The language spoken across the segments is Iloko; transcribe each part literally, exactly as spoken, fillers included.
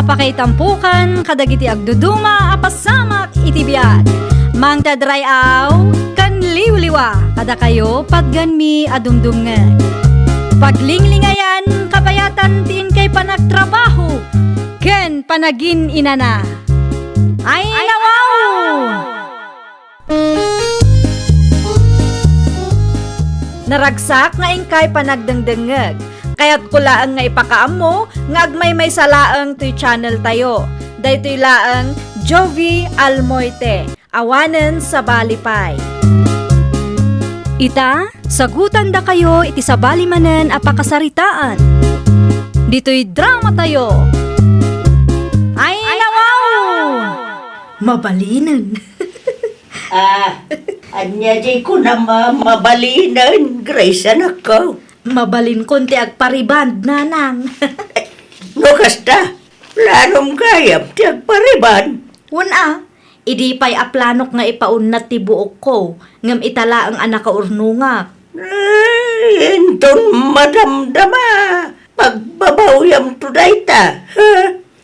Pakaitampokan kadagiti agduduma a pasamak iti biag. Mangted ray-aw ken liwliwa kadakayo patgenmi a dumdumngeg. Paglinglingayan kabayatan ti inkay panagtrabaho ken panagin-inana. Ay, nawaw! Naragsak nga inkay panagdengdengngeg. Kayatko laeng nga ipakaammo nga agmaymaysa laeng toy channel tayo. Daytoy laeng Jovie Almoite, awanen sabali pay. Ita, sagutandakayo iti sabali manen a pakasaritaan. Ditoy drama tayo. Ay, nawaw! Mabalinen. Ah, ania jay kunam a mabalinen, Grace, anakko? Mabalinkon ti agpariband, nanang. No kasta, planom gayam ti agpariband? Wen a, idi pay a planok nga ipaunnat ti buokko, ngem ita laeng a nakaurnongak. Ay, inton madamdama, pagbabawyamto dayta, ha?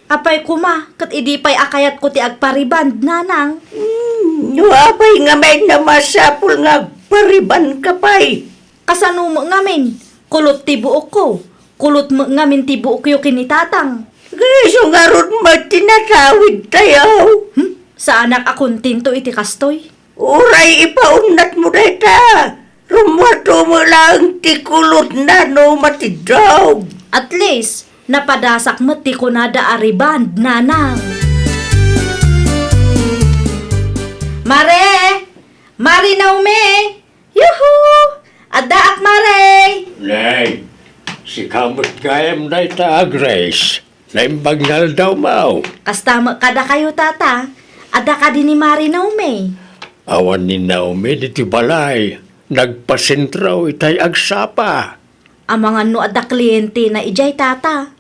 Apay koma, ket idi pay a kayatko ti agpariband, nanang? Hmm, no apay ngamin a masapul nga agparibandka pay? Kasano met ngamin? Kulot ti buokko. Kulot met ngamin ti buokyo ken ni tatang. Isu ngarud met ti natawidtayo. Hmm? Saanak a kontento iti kastoy. Uray ipaunnatmo dayta, rummuarto met laeng ti kulotna no matiddog. At least, napadasak met ti kunada a riband, nanang. Mare! Mare Naomi! Yuhu! Addaak, Mare! Nay, sika met gayam dayta a Grace. Naimbag nga aldaw, maw. Kasta met kadakayo, tata. Adda kadi ni Mare Naomi? Awan ni Naomi ditoy balay. Nagpasentrao itay agsapa. Amangan no adda klientena idiay, tata.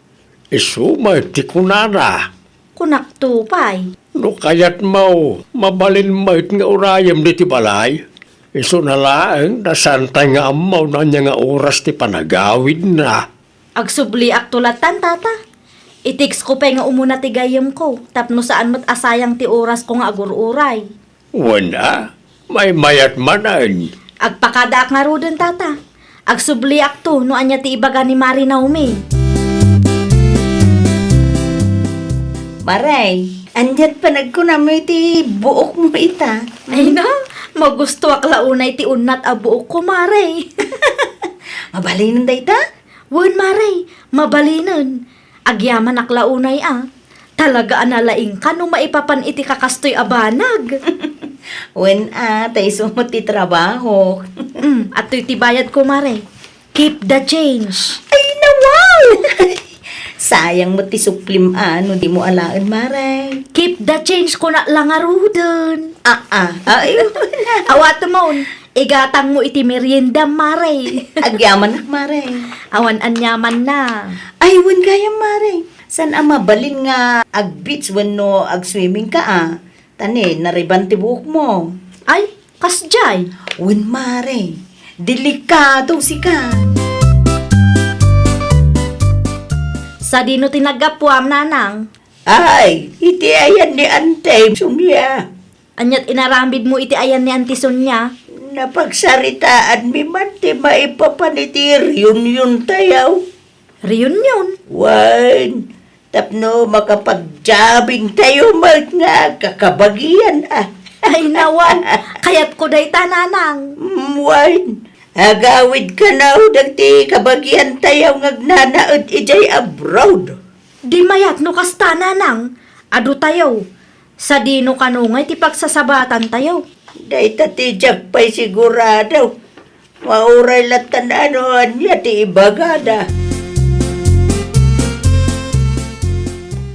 Isu met ti kunana. Kunakto pay. No kayatmo, mabalin met nga urayem ditoy balay. Isuna laeng ta saantay nga ammo no ania nga oras ti panagawidna. Agsubliakto lattan, tata. I-text ko pay nga umuna ti gayyemko, tapno saan met a sayang ti orasko nga agur-uray. Wen a, maymayat manen. Agpakadaak ngaruden, tata. Agsubliakto no ania ti ibaga ni Mare Naomi. Mare, aniat panagkunam iti buokmo ita? Ay na, magustoak la unay ti unnat a buokko, Mare. Mabalinen dayta? Wen, Mare, mabalinen. Agyamanak la unay a. Talaga a nalaingka no maipapan iti kakastoy a banag. Wen a, ta isu met ti trabahok. Mm, adtoy ti bayadko, Mare. Keep the change. Ay, nawaw! Sayang met ti suplim a no dimo alaen, Mare. Keep the change, kunak la ngaruden. Ah, ah. Ay, awatemon. Igatangmo iti meriendam, Mare. Agyamanak, Mare. Awan aniamanna. Ay, wen gayam, Mare. Saan a mabalin nga ag-beach wenno ag-swimming ka a? Ta ni, nariban ti buokmo. Ay, kasdiay. Wen, Mare. Delikado sika. Sadino ti naggapuam, nanang? Ay, iti ayan ni Ante Sonia. Aniat inaramidmo iti ayan ni Auntie Sonia? Napagsaritaanmi man ti maipapan iti reunion tayo. Reunion? Wen, tapno makapagjamming tayo met nga kakabagian, a. Ay, nawaw. Kayatko dayta, nanang. Mm, wen, agawid kano dagiti kabagian tayo nga agnanaed idiay abroad. Di mayat no kasta, nanang. Adu tayo. Sadino kano ngay ti pagsasabatantayo? Dayta ti diak pay sigurado. Mauray lattan a no ania ti ibagada.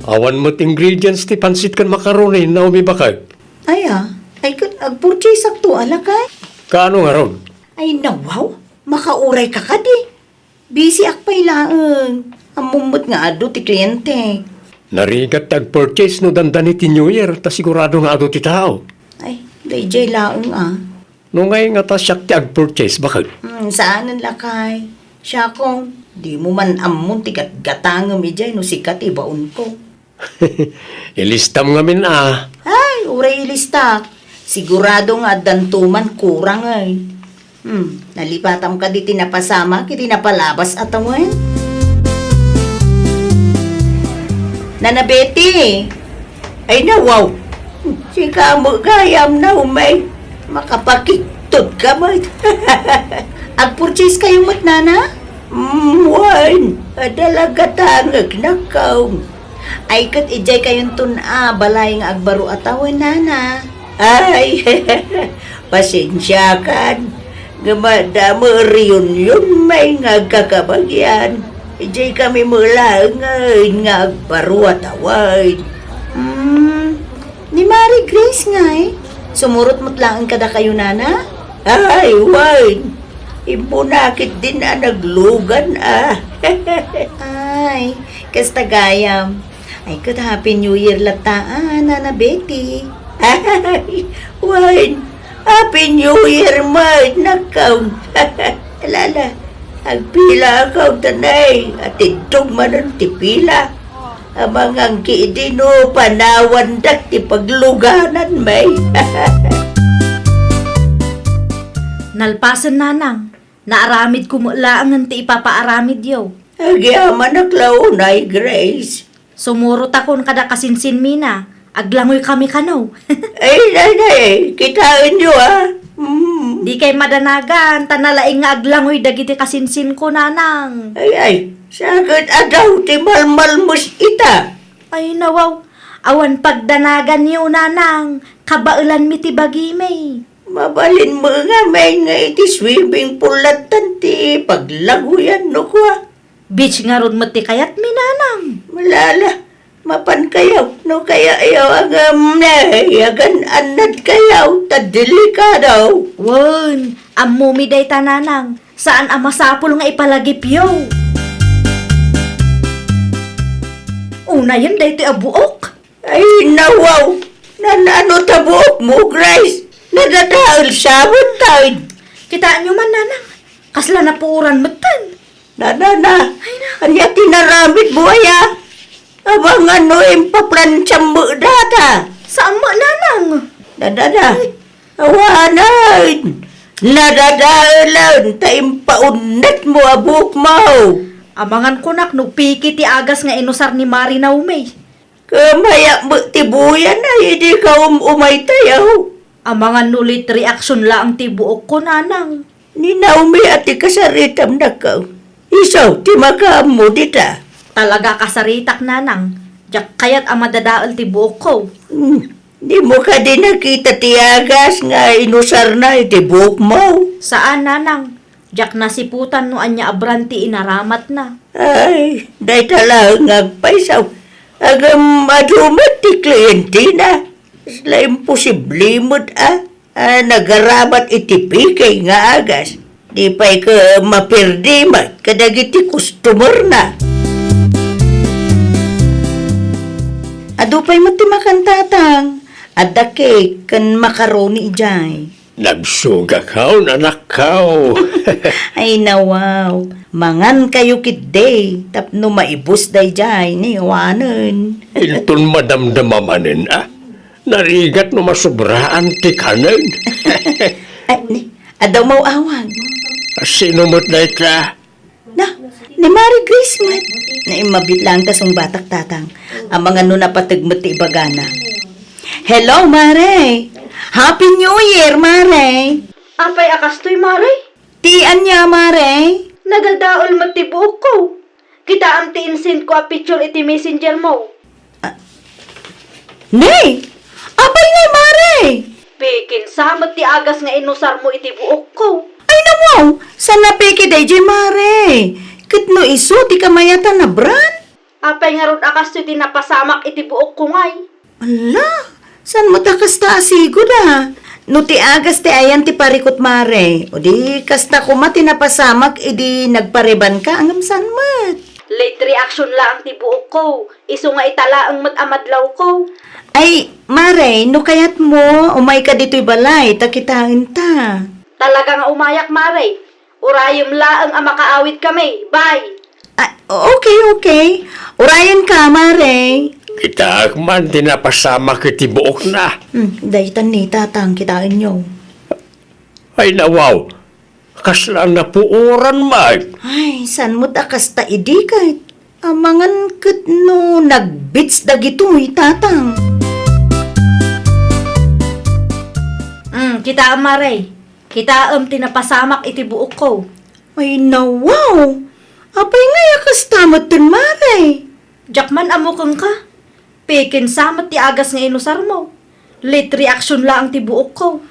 Awan met ingredients ti pansit ken macaroni, Naomi, baket. Aya, ay ket agpurchase akto, alakay? Kaano ngarud? Ay, nawaw, makaurayka kadi. Busy ak pay laeng. Ammom met nga adu ti kliente. Narigat ti agpurchase no dandani ti New Year, ta sigurado nga adu ti tao. Ay, daydiay laeng a. No ngay nga ta siak ti agpurchase, baket? Hmm, saanen lakay. Siakon, dimo man ammon ti gatgatangem idiay no sika ti ibaonko. Ilistam ngamin a. Ay, uray ilistak. Sigurado nga addanto man kurang, ay. Hmm, nalipatam kadi ti napasamak iti napalabas a tawen? Nana Betty, ay, nawaw. Sika met gayam, Naomi. Makapakigtot ka met. Agpurchase kayo met, nana? Mm, wen, adda la gatangek, nakkaw. Ay, ket idiay kayonton a balay nga agbaro a tawen, nana? Ay, pasensiakan. Ngem adda met reunion met nga agkakabagian. Idiay kami met laengen nga agbaro a tawen. Hmm, ni Mari Grace ngay, sumurot met laeng kadakayo, nana? Ay, wen. Immuna ketdin a naglugan a. Ay, kasta gayam. Ay, ket Happy New Year latta, a, Nana Betty. Ay, wen, Happy New Year met, nakkaw. Ala, ala, agpilakaw tanay, atiddog manen ti pila. Amangan ketdi no panawandak ti pagluganan met. Nalpasen, nanang. Naaramidko met laengen ti ipapaaramidyo. Agyamanak la unay, Grace. Sumurotakon kada kasinsinmina. Aglangoykami kano. Ay, nay, nay, kitaenyo, a. Mm. Dikay madanagan, ta nalaing nga aglangoy dagiti kasinsinko, nanang. Ay, ay, sa ket adaw ti malmalmes ita. Ay, nawaw. Awan pagdanaganyo, nanang. Kabaelanmi ti bagimi. Mabalin met ngamin nga iti swimming pool lattan ti paglagoyan no kua. Beach ngarud met ti kayatmi, nanang. Malala, mapan kayo, no kaya ayaw agam ne, yagan annad kayo, ta delikado. Wen, ammomi dayta, nanang. Saan a masapul nga ipalagipyo. Unayen daytoy a buok. Ay, nawaw! Nan-ano ta buokmo, Grace? Nadadael sa awan tayo. Kitaenyo man, nanang. Kasla napuoran metten. Nanana, ay, na. Ania ti naramidmo aya? Abangan no impaplansiam met data. Saan met, nanang? Nanana, ay. Awanen. Nadadaelen ta impaunetmo a buokmo. Amangan kunak no piki ti agas nga inusar ni Mari Naomi. Kamayak met ti buyan a idi ka um-umay tayo. Amangan no late reaction laeng ti buokko, nanang. Ni Naomi a ti kasaritam, nakkaw. Isu ti makaammo dita. Talaga kasaritak, nanang. Diak kayat a madadael ti buokko. Hmm. Dimo kadi nakita ti agas nga inusarna iti buokmo? Saan, nanang. Diak nasiputan no ania a brand ti inaramatna. Ay, dayta laeng nga agpayso. Ngem adu met ti klientina. Kasla imposible met a, a nagaramat iti piki nga agas. Di pay ket maperdi met kadagiti customerna. Adu pay met ti makan, tatang. Adda cake ken macaroni idiay. Nagsugakaw, anakkaw. Ay, nawaw. Mangan kayo ketdi, tapno maibus daydiay, ni awanen. Inton madamdama manen, a? Narigat no masobraan ti kanen. Ay, ni, adda maawag. Sino met dayta? Na, ni Mari Grace met. Naimbag laeng ta sungbatak, tatang. Amangan no napateg met ti ibagana. Hello, Mare. Happy New Year, Mare. Apay a kastoy, Mare? Ti ania, Mare? Nadadael met ti buokko. Kitaem ti insend ko a picture iti messenger mo. Ah, ne! Apay ngay, Mare? Pikin sa met ti agas nga inusar mo iti buokko. Ay, nawaw! Saan a peke daydiay, Mare? Ket no isu ti kamayatan a brand? Apay ngarud a kastoy ti napasamak iti buokko ngay? Ala, saan met a kasta a sigud a? No ti agas ti ayan ti parikut, Mare, o di kasta koma ti napasamak idi nagparebanka, ngem saan met? Late reaction laeng ti buokko. Isu nga ita laeng met a madlawko. Ay, Mare, no kayatmo, umayka ditoy balay, ta kitaenta. Talaga nga umayak, Mare. Urayem laeng a makaawidkami. Bye! Ah, okay, okay. Urayenka, Mare. Kitaek man ti napasamak iti buokna. Hmm, daytan ni Tatang, kitaenyo. Ay, nawaw. Kasla napuoran met. Ay, saan met a kasta idi ket? Amangan ket no nagbits dagitoy, Tatang. Hmm, kitaem, Mare. Kitaem ti napasamak iti buokko. Ay, nawaw. Apay ngay a kasta metten, Mare? Diak man ammo kenka. Pekin sa met ti agas nga inusarmo. Late reaction laeng ti buokko.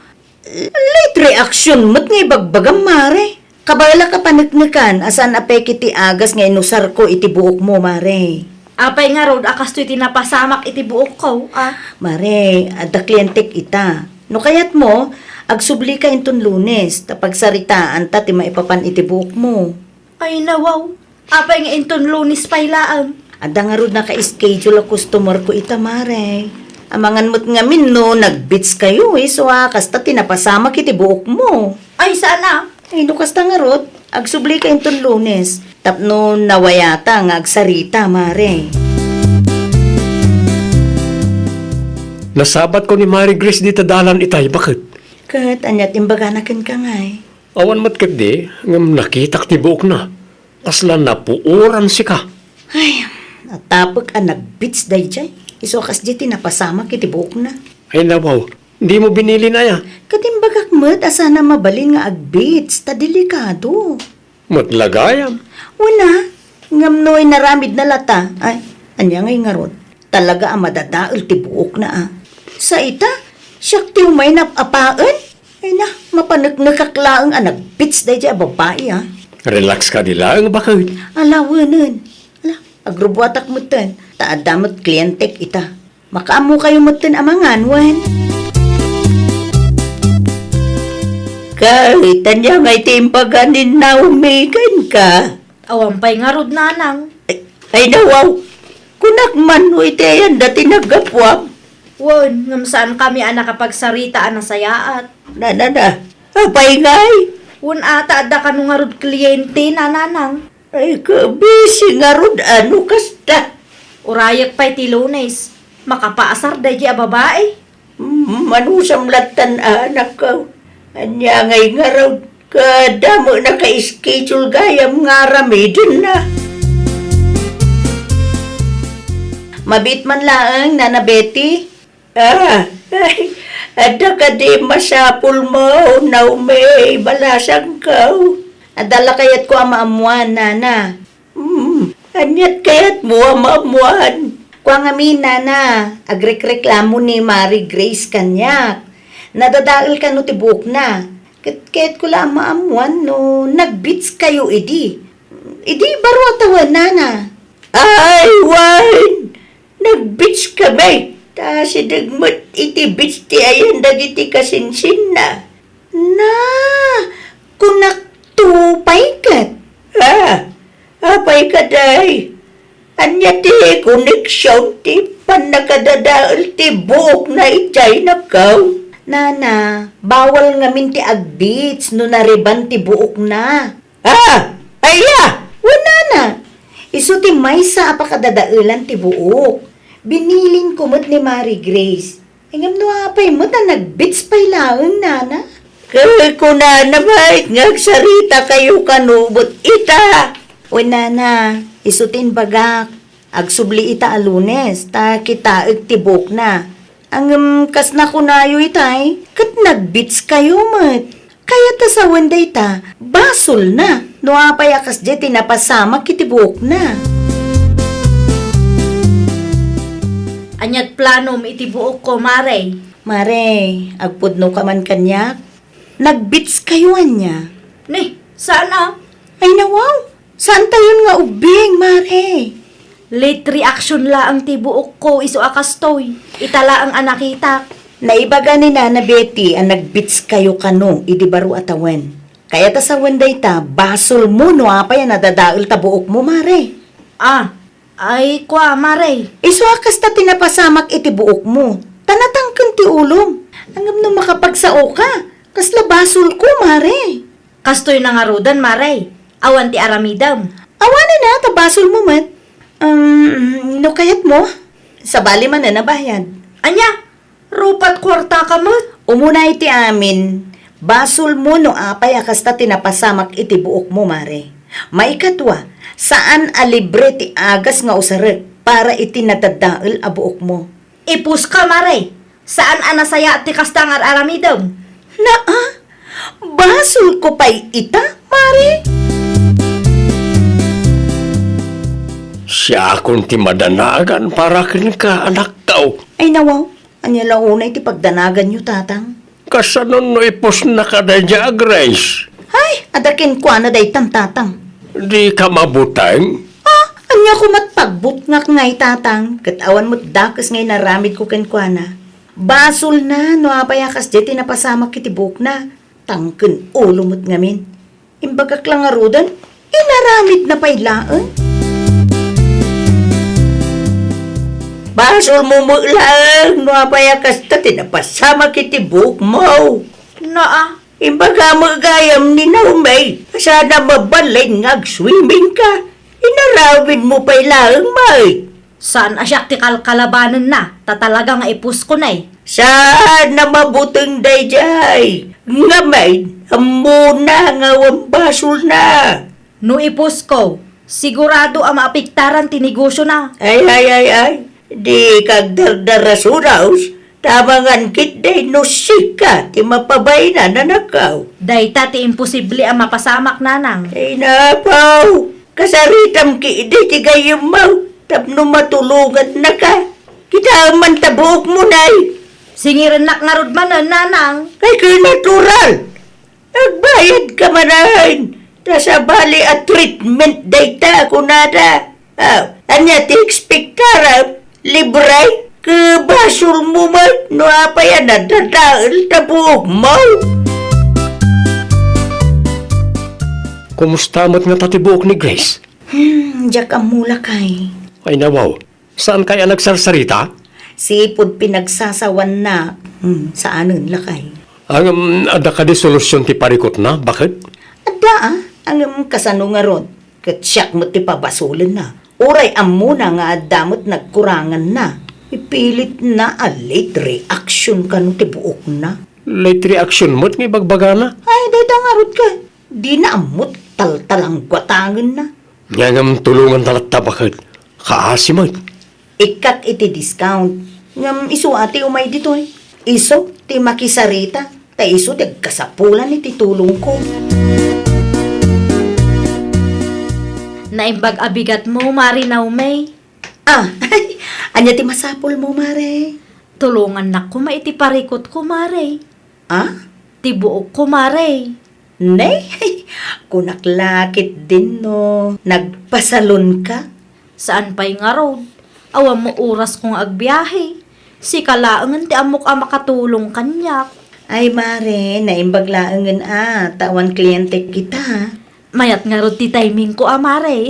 Late reaction met nga ibagbagam, Mare. Kabaelak a paneknekan a saan a peke ti agas nga inusarko iti buokmo, Mare. Apay ngarud a kastoy ti napasamak iti buokko, a? Mare, adda klientek ita. No kayatmo, agsublika inton Lunes, ta pagsaritaanta ti maipapan iti buokmo. Ay, nawaw. Apay nga inton Lunes pay laeng? Adda ngarud naka-schedule a customer ko ita, Mare. Amangan met ngamin no nagbits kayo, isu a kasta ti napasamak iti buokmo. Ay, saan a? Ay, no kasta ngarud, agsublika inton Lunes. Tapno nawayata nga agsarita, Mare. Nasabatko ni Mare Grace dita dalan itay, baket. Ket aniat imbagana kenka ngay? Awan met ketdi, ngem nakitak ti buokna. Kasla napuoran sika. Ay, natapek a nagbits daydiay. Isu a kasdiay ti napasamak iti buokna. Ay, nawaw, dimo binilin aya? Ket imbagak met a saan a mabalin nga agbits, ta delikado. Met la gayam. Wen a, ngem no inaramidna lata, ay, ania ngay ngarud? Talaga a madadael ti buokna a. Sa ita, siak ti umay nap-apaen? Ay na, mapaneknekak laeng a nagbits daydiay a babai a. Relax kadi laeng, baket. Ala, wenen. Ala, agrubuatak metten. Ta adda met klientek ita. Makaammokayo metten amangan, wen? Ket ania ngay ti imbaga ni Naomi kenka? Awan pay ngarud, nanang. Ay, ay, nawaw. Kunak man no iti ayanda ti naggapuam. Wen, ngem saankami a nakapagsarita a nasayaat. Na, na, na. Apay ngay? Wen, ata adda kano ngarud kliente, nanang. Ay, kabisi ngarud a no kasta. Urayek pay ti Lunes. Makapaasar daydiay a babai. Mm, manusam lattan, anakko. Ania ngay ngarud? Kada met naka-schedule gayam nga aramidenna. Mabiit man laeng, Nana Betty. Ah, ay, adda kadi masapulmo, Naomi, balasangko? Adda la kayatko a maammuan, Nana. Hmm, aniat kayatmo a maammuan? Kua ngamin, Nana, agrekreklamo ni Mari Grace kaniak. Nadadael kano ti buokna. Ket kayatko la a maammuan no nagbits kayo idi. Idi baro a tawen, Nana. Ay, wen! Nagbitskami, ta asideg met iti bits ti ayan dagiti kasinsinna. Na, kunakto pay ket. Ah, apay kadi? Ania ti koneksion ti pannakadadael ti buokna idiay, nakkaw? Nana, bawal ngamin ti agbits no nareban ti buokna. Ah! Aya! Wen, Nana, isu ti maysa a pakadadaelan ti buok. Binilinko met ni Mari Grace. Ngem no apay met a nagbits pay laeng, Nana? Ket kunana met nga agsaritakayo kano met ita. Wen, Nana, isu ti imbagak. Agsubli ita a Lunes, ta kitaek ti buokna. Ngem kas nakunayo itay, ket nagbitskayo met. Kayat a sawen dayta, basolna. No apay a kasdiay ti napasamak iti buokna. Aniat planom iti buokko, Mare? Mare, agpudnoka man kaniak? Nagbitskayo ania? Ni, saan a? Ay, nawaw! Saantayon nga ubbing, Mare. Late reaction laeng ti buokko, isu a kastoy. Ita laeng a nakitak. Naibaga ni Nana Betty a nagbitskayo kano idi baro a tawen. Kayat a sawen dayta, basolmo no apay a nadadael ta buokmo, Mare. Ah, ay, kua, Mare. Isu a kasta ti napasamak iti buokmo. Ta natangken ti ulom. Ngem no makapagsaoka, kasla basolko, Mare. Kastoy na ngaruden, Mare. Awan ti aramidem. Awanen a, ta basolmo met. Um, no kayatmo, Sabali manen a bayad. Ania? Rupat kuartaka met? Umuna iti amin, basolmo no apay a kasta ti napasamak iti buokmo, Mare. Maikadua, saan a libre ti agas nga usarek para iti nadadael a buokmo. Ipuska, Mare. Saan a nasayaat ti kasta nga ar-aramidem. Naa, basolko pay ita, Mare. Siakon ti madanagan para kenka, anakko. Ay, nawaw. Ania la unay ti pagdanaganyo, Tatang? Kasano no ipusnaka daydiay a Grace? Ay, adda kenkuana daytan, Tatang. Dika mabuteng? Ah, ania koma't pagbutngak ngay, Tatang? Ket awan met dakes nga inaramidko kenkuana. Basolna no apay a kasdiay ti napasamak iti buokna. Tangken ulo met ngamin. Imbagak la ngaruden, inaramidna pay laeng. Basolmo met laeng no apay a kasta ti napasamak iti buokmo. Naa. Imbaga met gayam ni Naomi, saan a mabalin nga agswimmingka. Inaramidmo pay laeng met. Saan a siak ti kalkalabanenna, ta talaga nga ipusko ne. Saan a mabuteng daydiay. Ngamin, ammona nga awan basolna. No ipusko, sigurado a maapektaran ti negosiona. Ay, ay, ay, ay. Dika agdardarasuros, ta amangan ketdi no sika ti mapabain, anakko. Dayta ti imposible a mapasamak, Nanang. Ay, napaw. Kasaritam ketdi ti gayyemmo tapno matulongannaka. Kitaem man ta buokmo, Nay. Singirennak ngarud manen, Nanang. Ay, ket natural. Agbayadka manen. Ta sabali a treatment dayta, kunada. Ah, ania ti ekspektaram? Libre? Ket basolmo met no apay a nadadael ta buokmo. Kumusta met ngata ti buok ni Grace? Hmm, diak ammo, lakay. Ay, nawaw. Saan kay a nagsarsarita? Sipud pinagsasawanna. Hmm, saanen, lakay. Ngem, adda kadi solusion ti parikutna? Baket? Adda, ah. Ngem kasano ngarud? Ket siak met ti pabasolenna. Uray ammona nga adda met nagkuranganna. Ipilitna a late reaction kano ti buokna. Late reaction met nga ibagbagana? Ay, dayta ngarud ket. Dina ammo taltalangguatangenna. Ngem tulonganta latta, baket. Kaasi met. Ikkak iti discount. Ngem isu a ti umay ditoy. Isu ti makisarita. Ta isu ti agkasapulan iti tulongko. Naimbag a bigatmo, Mare Naomi. Ah, ania ti masapulmo, Mare? Tulongannak koma iti parikutko, Mare. Ah? Ti buokko, Mare. Ne? Kunak la ketdin no nagpasalonka? Saan pay ngarud. Awan met orasko nga agbiahe. Sika laengen ti ammok a makatulong kaniak. Ay, Mare, naimbag laengen a, ta awan kliente kita. Mayat ngarud ti timingko a, Mare.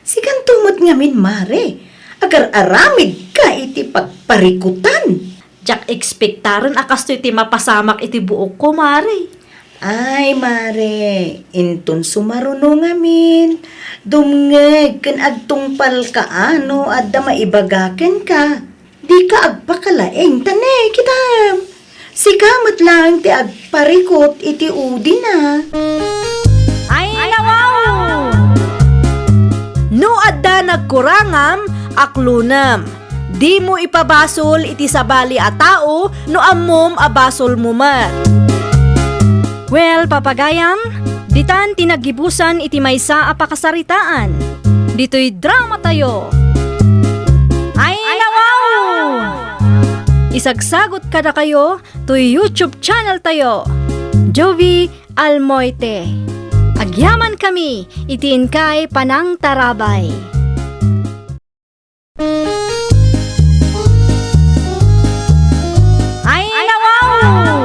Sikanto met ngamin, Mare. Agar-aramidka iti pagparikutan. Diak ekspektaren a kastoy ti mapasamak iti buokko, Mare. Ay, Mare, inton sumaruno ngamin, dumngeg ken agtungpalka a no adda maibaga kenka. Dika agpakalaing, ta ne, kitam. Sika met laeng ti agparikut iti udina. Ay, nawaw! No adda nagkurangam, aklonem. Dimo ipabasol iti sabali a tao no ammom a basolmo met. Well, papagayam, ditan ti naggibusan iti maysa a pakasaritaan. Ditoy dramatayo. Ay, nawaw! Isagsagot kadakayo toy YouTube channel tayo, Jovie Almoite. Agyamankami iti inkay panangtarabay. Ay, nawaw!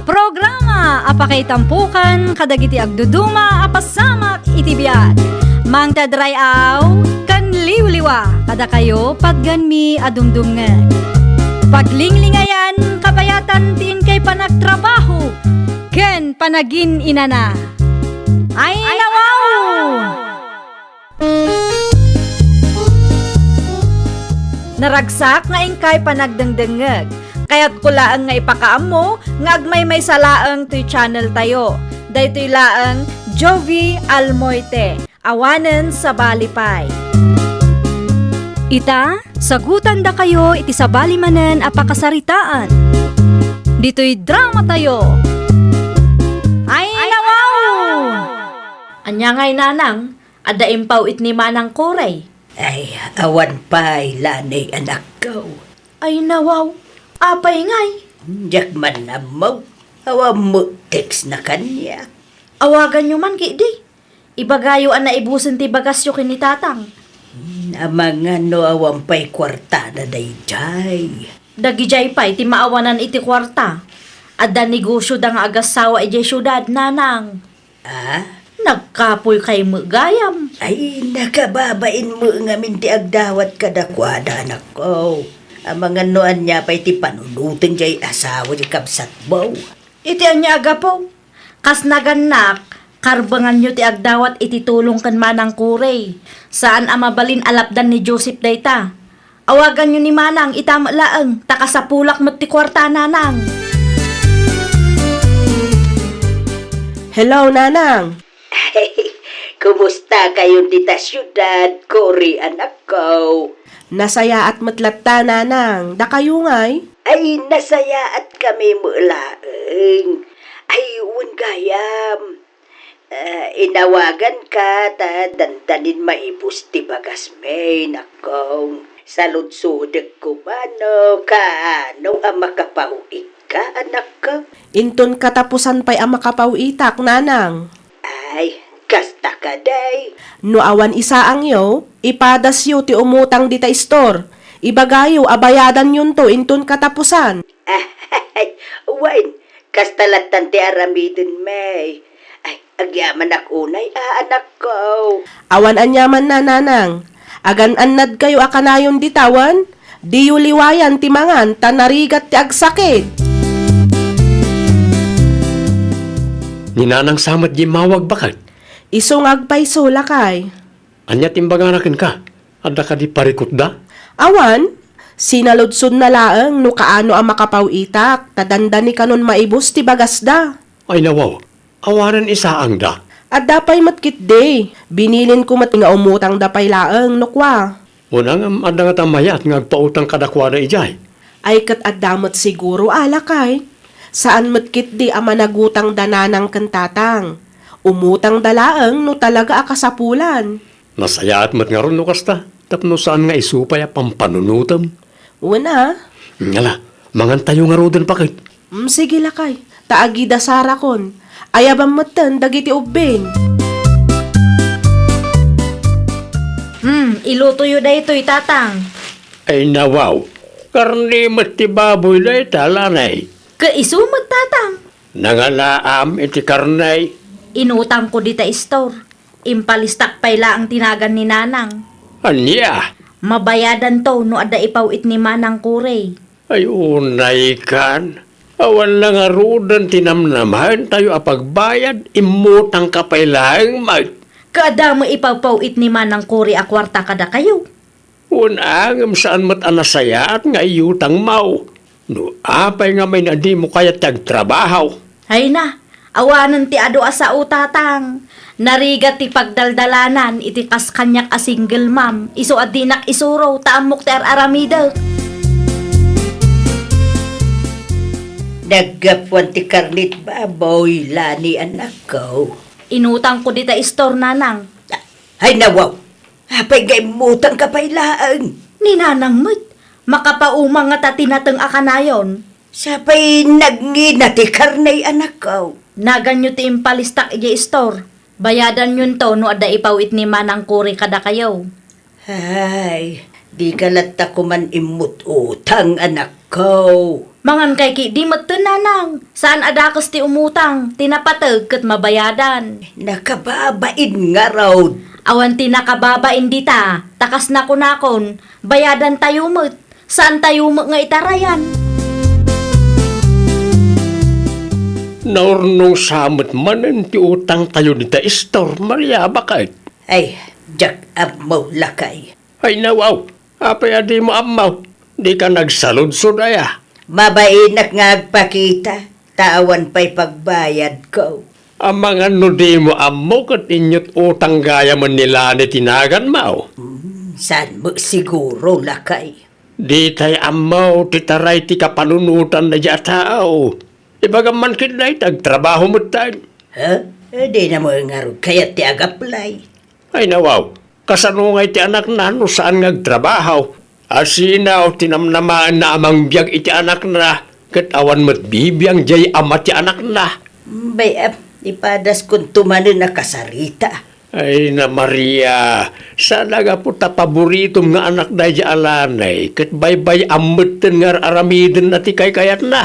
Programa a pakaitampokan kadagiti agduduma a pasamak iti biag. Mangted ray-aw ken liwliwa kadakayo patgenmi a dumdumngeg. Paglinglingayan, kabayatan ti inkay panagtrabaho ken panagin-inana. Ay, nawaw! Naragsak nga inkay panagdengdengngeg. Kayatko laeng nga ipakaammo nga agmaymaysa laeng toy channel tayo. Daytoy laeng Jovie Almoite. Awanen sabali pay. Ita, sagutandakayo iti sabali manen a pakasaritaan. Ditoy drama tayo. Ay, nawaw! Ania ngay, Nanang? Adda impaw-it ni Manang Kuray? Ay, awan pay, Lani, anakko. Ay, nawaw. Apay ngay? Diak man ammo. Awan met text na kaniak. Awaganyo man, kidi. Ibagayo a naibusen ti bagasyo ken ni Tatang. Hmm, amangan no awan pay kuartana daydiay. Dagidiay pay ti maawanan iti kuarta. Adda negosioda nga agassawa idiay siudad, Nanang. Ah? Nagkapuy kay met gayam. Ay, nakababain met ngamin ti agdawat kadakuada, anakko. Amangan no ania pay ti panunoten diay asawa ti kabsatmo. Iti ania a gapu? Kas nagannak, karbenganyo ti agdawat iti tulong ken Manang Kuray. Saan a mabalin a lapdan ni Joseph dayta. Awaganyo ni Manang ita met laeng, ta kasapulak met ti kuarta, Nanang. Hello, Nanang. Kumustakayon dita siudad, Kuray, anakko? Nasayaat met latta, Nanang. Dakayo ngay? Ay, nasayaatkami met laeng. Ay, wen gayam. Ah, inawaganka ta dandanin maibus ti bagasmi, nakko. Saludsodek koma no kaano a makapaw-itka, anakko. Inton katapusan pay a makapaw-itak, Nanang. Ay, kasta kadi. No awan isaangyo, ipadasyo ti umutang dita istor. Ibagayo a bayadanyonto inton katapusan. Ay, wen, kasta lattan ti aramidenmi. Ay, agyamanak unay a, anakko. Awan aniamanna, Nanang. Agan-annadkayo a kanayon dita wen, diyo liwayan ti mangan ta narigat ti agsakit. Ni Nanang sa met immawag, baket? Isu nga agpayso, lakay. Ania ti imbagana kenka? Adda kadi parikutda? Awan. Sinaludsodna laeng no kaano a makapaw-itak, ta dandani kanon maibus ti bagasda. Ay, nawaw. Awanen isaangda. Adda pay met ketdi. Binilinko met nga umutangda pay laeng no kua. Wen, ngem adda ngata mayat nga agpautang kadakuada idiay? Ay, ket adda met siguro a, lakay. Saan met ketdi a managutangda Nanang ken Tatang. Umutangda laeng no talaga a kasapulan. Nasayaat met ngarud no kasta, tapno saan nga isu pay a pampanunotem. Wen a. Ngala, mangantayo ngaruden, baket. Mm, sige, lakay. Ta agida sarakon. Ayabam metten dagiti ubbing. Hmm, ilutoyo daytoy, Tatang. Ay, nawaw. Karne met ti baboy dayta, Lanay. Ket isu met, Tatang. Nangalaam iti karne. Inutangko dita istor. Impalistak pay laeng ti nagan ni Nanang. Ania? Mabayadanto no adda ipaw-it ni Manang Kuray. Ay, unaykan. Awan la ngaruden ti namnamaentayo a pagbayad, immutangka pay laeng met. Ket adda met ipawpaw-it ni Manang Kuray a kuarta kadakayo. Wen, ngem saan met a nasayaat nga iutangmo. No apay ngamin a dimo kayat ti agtrabaho? Ay na, awanen ti adu a sao, Tatang. Narigat ti pagdaldalanan iti kas kaniak a single mom, isu a dinak isuro ta ammok ti ar-aramidek. Naggapuan ti karnet baboy, Lani, anakko. Inutangko dita istor, Nanang. Ay, nawaw! Apay nga immutangka pay laeng? Ni Nanang met, makapauma ngata ti nateng a kanayon. Sapay nagngina ti karne, anakko. Naganyo ti impalistak idiay istor. Bayadanyonto no adda ipaw-it ni Manang Kuray kadakayo. Ay, dika latta koman immut-utang, anakko. Mangankay ketdi metten, Nanang. Saan a dakes ti umutang, ti napateg ket mabayadan. Nakababain ngarud. Awan ti nakababain dita, ta kas nakunakon, bayadantayo met. Saantayo met nga itarayan. Naurnong sa met manen ti utangtayo dita istor, Maria, baket? Ay, diak ammo, lakay. Ay, nawaw. Apay a dimo ammo? Dika nagsaludsod aya? Mabainak nga agpakita, ta awan pay pagbayadko. Amangan no dimo ammo ket inyot utang gayamen ni Lani ti naganmo. Hmm, saan met siguro, lakay? Ditay ammo ti taray ti kapanunotan daydi a tao. Ibagam man ket dayta, agtrabaho metten. Ha? Eh, di na mo ngarud kayat ti agaplay. Ay, nawaw. Kasano ngay ti anakna no saan nga agtrabaho? Asino ti namnamaenna a mangbiag iti anakna, ket awan met bibiang diay ama ti anakna? Bay, ah, ipadaskon to manen a kasarita. Ay na, Maria, saan a gapu ta paboritom nga anak daydi a Lani, ket baybay-am metten nga ar-aramidenna ti kaykayatna.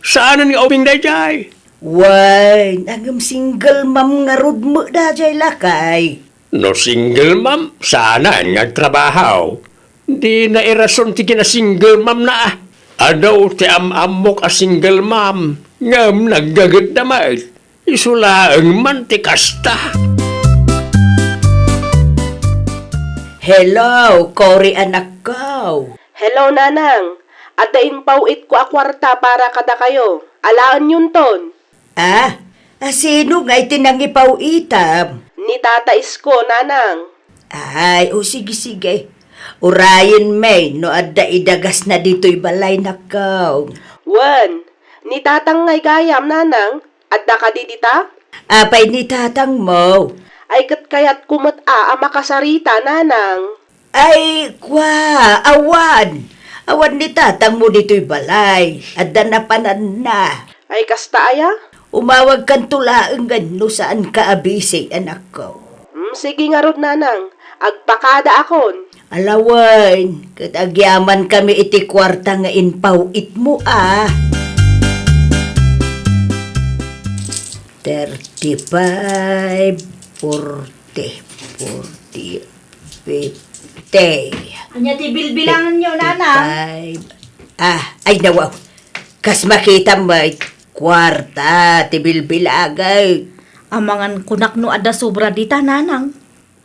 Saanen nga ubing daydiay? Wen, ngem single mom ngarud met daydiay, lakay. No single mom, saanen nga agtrabaho. Dina irason ti kina-single momna, ah. Adu ti am-ammok a single mom, ngem naggagetda met. Isu laeng man ti kasta. Hello, Cory anakko. Hello, Nanang. Adda impaw-itko a kuarta para kadakayo. Alaenyonton. Ah, a sino ngay ti nangipaw-itam? Ni Tata Isko, Nanang. Ay, o sige, sige. Urayen met no adda idagasna ditoy balay, nakkaw. Wen, ni Tatang ngay gayam, Nanang. Adda kadi dita? Apay ni Tatangmo? Ay, ket kayatko met a, a makasarita, Nanang. Ay, kua, awan. Awan ni Tatangmo ditoy balay. Adda napananna. Ay, kasta aya? Umawagkanto laengen no saanka a busy, anakko. Mm, sige ngarud, Nanang. Agpakadaakon. Alawen, ket agyamankami iti kuarta nga impaw-itmo, a. Thirty-five, forty, forty, fifty. Ania ti bilbilanganyo, Nanang? Fifty-five. Ah, ay, nawaw. Kas makitam met, kuarta ti bilbilangan. Amangan kunak no adda sobra dita, Nanang.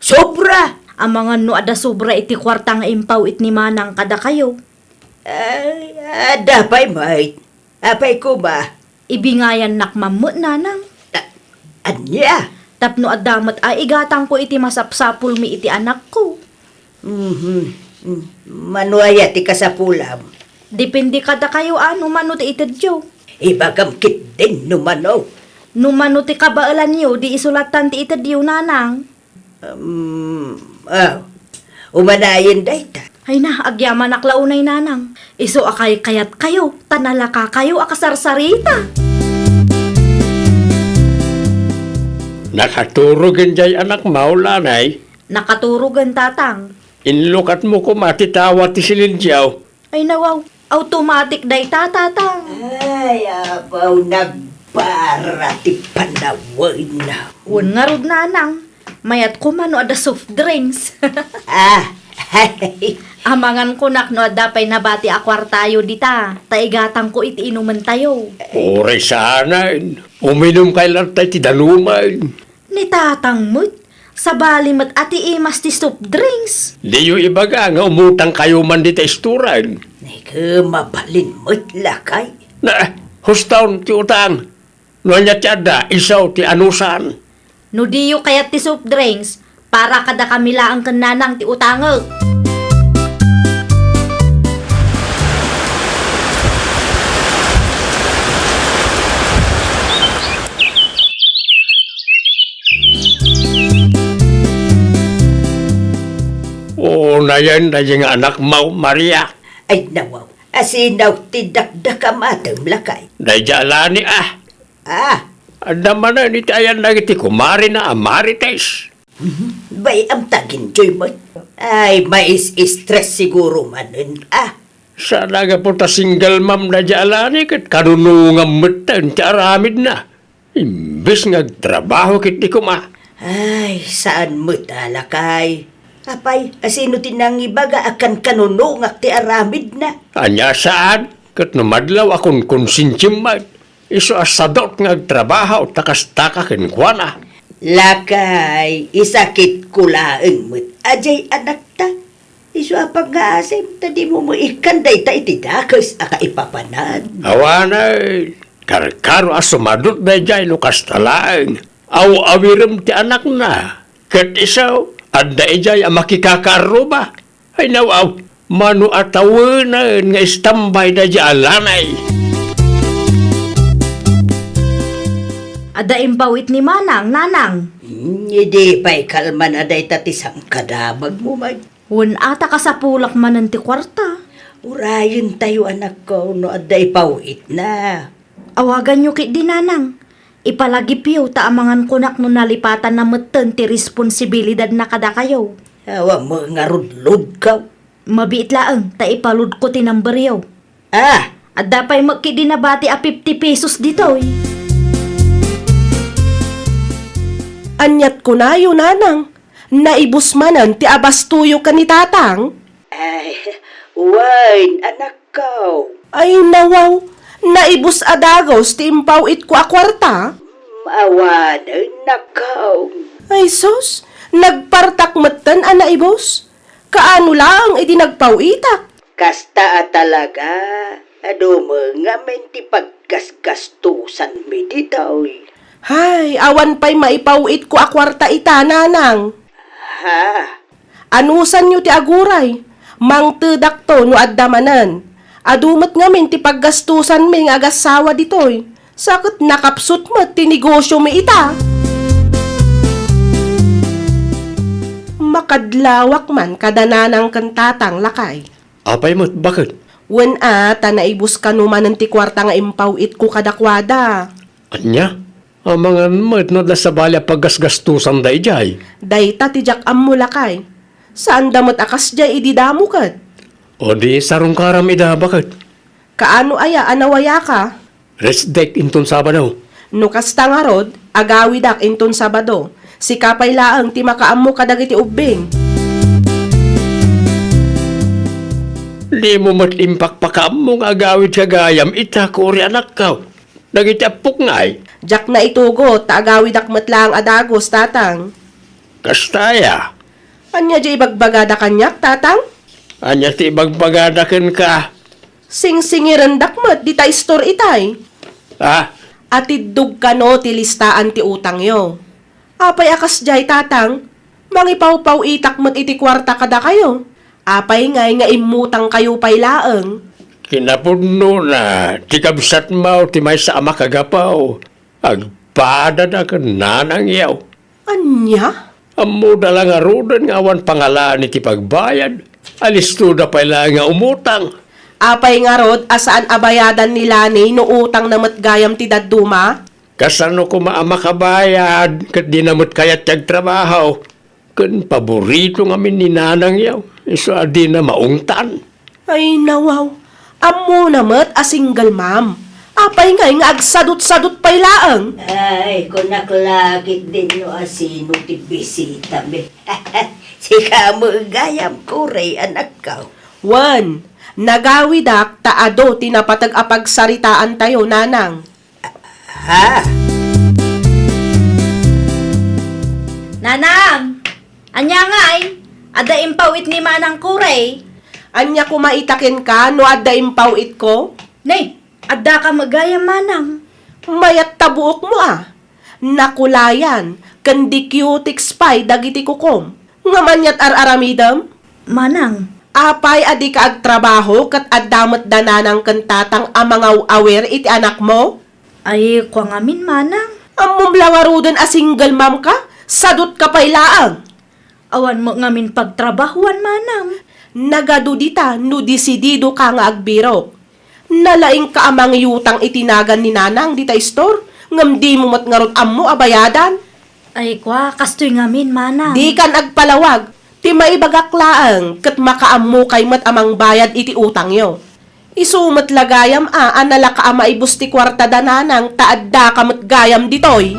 Sobra! Amangan no adda sobra iti kuarta nga impaw-it ni Manang kadakayo. Ay, adda pay met. Apay koma? Ibingayannak man met, Nanang. A-, ania? Tapno adda met a igatangko iti masapsapulmi iti anakko. Mhm. Mm. Mano aya ti kasapulam? Depende kadakayo a no mano ti itedyo. Ibagam ketdin no mano. No mano ti kabaelanyo, di isu lattan ti itedyo, Nanang. Um, ah, umanayen dayta. Ay na, agyamanak la unay, Nanang. Isu a kaykayatkayo, ta nalakakayo a kasarsarita. Nakaturogen diay anakmo, Lanay? Nakaturogen, Tatang. Inlukatmo koma ti tawa ti silensiaw. Ay, nawaw. Automatic dayta, Tatang. Ay, abaw, nagbara ti panawen. Wen ngarud, Nanang. Mayat koma no adda soft drinks. Ah. Amangan kunak no adda pay nabati a kuartayo dita, ta igatangko iti inumentayo. Uray saanen. Uminumkay latta iti danumen. Ni Tatang met, sabali met a ti imas ti soft drinks. Diyo ibaga nga umutangkayo man dita istoran. Nega, mabalin met, lakay. Na, hustaon ti utang. No ania ti adda, isu ti anusan. No diyo kayat ti soft drinks, para kadakami laeng ken Nanang ti utangek. O, nayen, nayen nga anakmo, Maria. Ay, nawaw. Asino ti dakdakam, atem, lakay? Daydi a Lani, a. Ah. Adda manen iti ayan dagiti kumarina a Marites. Mhm. Bay-am ta, ginjoy met. Ay, mais-stress siguro manen, a. Saan a gapu ta single mom daydi a Lani ket kanunongam metten ti aramidna. Imbes nga agtrabaho ketdi koma. Ay, saan met a, lakay. Apay, asino ti nangibaga a kankanunongak ti aramidna? Ania saan? Ket no madlaw a konkonsensiam met, isu a sadut nga agtrabaho ta kastaka kenkuana. Lakay, isakitko laeng met a diay anakta. Isu a pagngaasim, ta dimo met ikkan dayta iti dakes a kaipapanan. Awanen, karkaro a sumadut daydiay no kasta laeng. Aw-awirem ti anakna. Ket isu, adda idiay a makikakaarruba. Ay, nawaw, mano a tawenen nga istambay daydiay a lanay. Adda impawit ni Manang, Nanang. Hmm, idi pay kalman a dayta ti sangkadamagmo met. Wen a ta kasapulak manen ti kuarta. Urayentayo, anakko, no adda ipawitna. Awaganyo ketdi, Nanang. Ipalagipyo ta amangan kunak no nalipatanna metten ti responsibilidadna kadakayo. Awan met ngarud loadko. Mabiit laeng ta ipaloadko ti numberyo. Ah! Adda pay met ketdi nabati a fifty pesos ditoy. Aniat kunayo, Nanang? Naibus manen ti abastoyo ken ni Tatang? Ay, wen, anakko. Ay, nawaw, naibus a dagus ti impaw-itko a kuarta? Mm, awanen, anakko. Ay, sus, nagpartak metten a naibus. Kaano laeng idi nagpaw-itak? Kasta a talaga, adu met ngamin ti paggasgastosanmi ditoy. Hay, awan pay maipaw-itko a kuarta ita, Nanang. Ha? Anusanyo ti aguray. Mangtedakto no adda manen. Adu met ngamin ti paggastosanmi nga agassawa ditoy. Sa ket nakapsut met ti negosiomi ita. Makadlawak man kada Nanang ken Tatang, lakay. Apay met, baket? Wen a, ta naibus kano manen ti kuarta nga impaw-itko kadakuada. Ania? Amangan met no adda sabali a paggasgastosan daydiay. Dayta ti diak ammo, lakay. Saanda met a kasdiay idi damo ket. O di sarungkaram ida, baket? Kaano aya a nawayaka? Rest day inton Sabado. No kasta ngarud, agawidak inton Sabado. Sika pay laeng ti makaammo kadagiti ubbing. Dimo met impakpakaammo nga agawidka gayam ita, Kuri, anakko. Dagiti appok ngay. Diak naitugot ta agawidak met laeng a dagus, Tatang. Kasta aya? Ania diay ibagbagada kaniak, Tatang? Ania ti ibagbagada kenka? Singsingirendak met dita istor itay. Ah? Atiddog kano ti listaan ti utangyo. Apay a kasdiay, Tatang? Mangipawpaw-itak met iti kuarta kadakayo. Apay ngay nga immutangkayo pay laeng? Kinapudnona, ti kabsatmo ti maysa a makagapu. Agpadada ken nanangyo. Ania? Ammoda la ngaruden nga awan pangalaan iti pagbayad. Alistoda pay laeng nga umutang. Apay ngarud a saan a bayadan ni Lani no utangna met gayam ti dadduma? Kasano koma a makabayad ket dina met kayat ti agtrabaho? Ken paborito ngamin ni nanangyo, isu a dina maungtan. Ay, nawaw. Ammona met a single mom. Apay ngay nga agsadut-sadut pay laeng? Ay, kunak la ketdin no asino ti bisitami. Sika met gayam, Kuri, anakko. Wen, nagawidak ta adu ti napateg a pagsaritaantayo, Nanang. Ha? Nanang! Ania ngay? Adda impaw-it ni Manang Kuri? Ania koma ita kenka no adda impaw-itko? Ne, addaka met gayam, Manang. Mayat ta buokmo a. Nakulayan, ken di cutex pay dagiti kukom. Ngem aniat ar-aramidem? Manang. Apay a dika agtrabaho ket adda met da nanang ken tatang a mangaw-awir iti anakmo? Ay, kua ngamin, Manang. Ammom la ngaruden a single mom ka? Sadutka pay laeng. Awan met ngamin pagtrabahoan, Manang. Nagadu dita no desididoka nga agbirok. Nalaingka a mangiutang iti nagan ni Nanang dita istor, ngem dimo met ngarud ammo a bayadan. Ay, kua, kastoy ngamin, Manang. Dikan agpalawag. Ti maibagak laeng ket makaammokay met a mangbayad iti utangyo. Isu met la gayam a, a nalaka a maibus ti kuarta da Nanang ta addaka met gayam ditoy.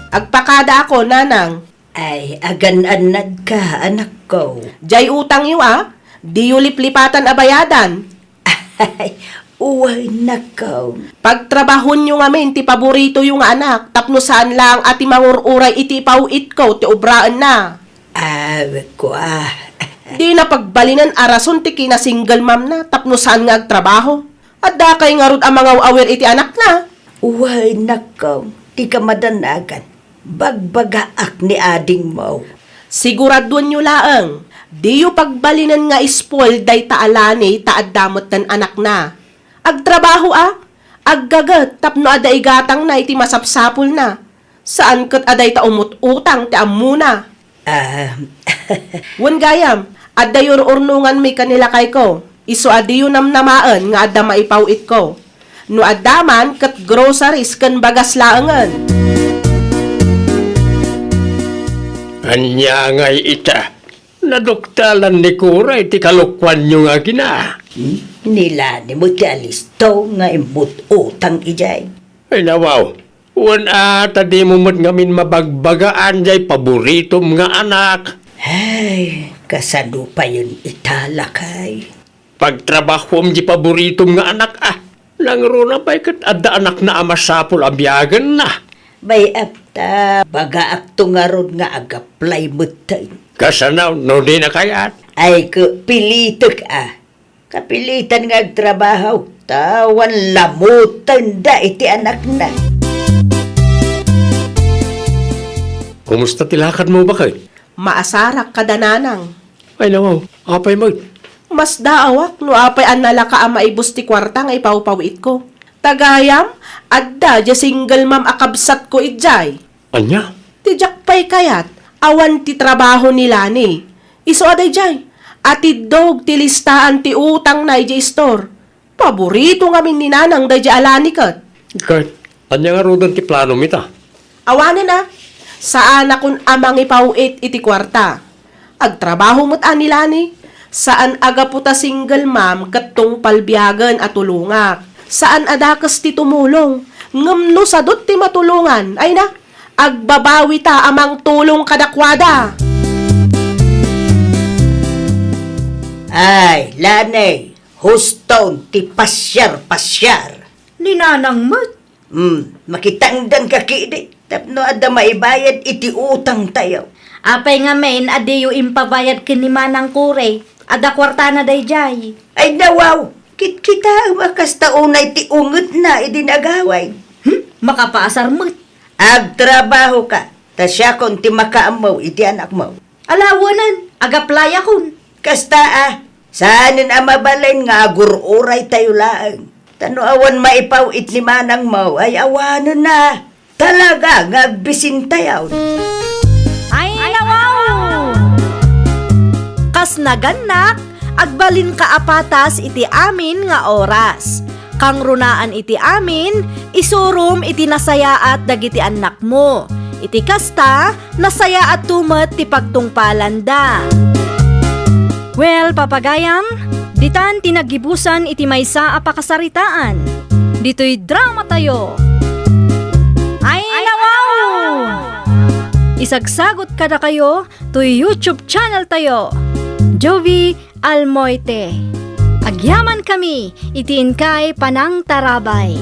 Agpakadaak, Nanang. Ay, agan-annadka, anakko. Diay utangyo a, diyo liplipatan a bayadan. Ay, wen, anakko. Pagtrabahonyo ngamin ti paboritoyo nga anak tapno saan laeng a ti mangur-uray iti ipaw-itko ti obraenna. Aw, kua. Dina pagbalinen a rason ti kina-single mom na tapno saan nga agtrabaho. Adda kay ngarud a mangaw-awir iti anakna? Wen, nakkaw, ti kamadanagan. Bagbagaak ni adingmo. Siguraduenyo laeng, diyo pagbalinen nga spoil dayta a Lani ta adda metten anakna. Agtrabaho a, aggaget tapno adda igatangna iti masapsapulna. Saan ket a dayta umut-utang ti ammona. Ah. Wen gayam, adda ur-urnonganmi ken ni lakayko, isu a diyo namnamaen nga adda maipaw-itko. No adda man, ket groceries ken bagas laengen. Ania ngay ita? Naduktalan ni Kura iti kalokuanyo nga agina. Hmm? Ni Lani met ti alisto nga immut-utang idiay. Ay, nawaw. Wen a, ta dimo met ngamin mabagbagaan jay paboritom nga anak. Ay, kasano payen ita, lakay? Pagtrabahuam di paboritom nga anak, a. Nangruna pay ket adda anakna a masapul a biagenna. Bay-am ta, bagaakto ngarud nga ag-apply metten. Kasano no dina kayat? Ay, ket pilitek, a. Kapilitan nga agtrabaho, ta awan lamutenda iti anakna. Kumusta ti lakadmo, baket? Maasarak kada nanang. Ay, nawaw, apay met? Masdaawak no apay a nalaka a maibus ti kuarta nga ipawpaw-itko. Ta gayam, adda diay single mom a kabsatko idiay. Ania? Ti diak pay kayat, awan ti trabaho ni Lani. Isu a daydiay, atiddog ti listaan ti utangna idiay istor. Paborito ngamin ni Nanang daydiay a Lani ket. Ket, ania ngaruden ti planom ita? Awanen a, saanakon a mangipaw-it iti kuarta. Agtrabaho met a ni Lani. Saan a gapu ta single mom ket tungpal biagen a tulongak. Saan a dakes ti tumulong. Ngem no sadut ti matulongan, ay na, agbabawi ta a mangtulong kadakuada. Ay, Lani, huston ti pasiar-pasiar. Ni Nanang met. Hmm, makitangdanka ketdi tapno adda maibayad iti utangtayo. Apay ngamin a diyo impabayad ken ni Manang Kure? Adda kuartana daydiay. Ay, nawaw! Kitkitaem a kasta unay ti ungetna idi nagaway. Hmm? Makapaasar met. Agtrabahoka, ta siakon ti makaammo iti anakmo. Ala, awanen, agaplayakon. Kasta a, saanen a mabalin nga agur-uraytayo laeng. Ta no awan maipaw-it ni manangmo, ay awanen a. Talaga nga agbisintayo. Ay, nawaw! Kas nagannak, agbalinka a patas iti amin nga oras. Kangrunaan iti amin, isurom iti nasayaat dagiti annakmo. Iti kasta, nasayaatto met ti pagtungpalanda. Well, papagayam, ditan ti naggibusan iti maysa a pakasaritaan. Ditoy dramatayo. Ay, nawaw! Isagsagot kadakayo toy YouTube channel tayo, Jovie Almoite. Agyamankami iti inkay panangtarabay.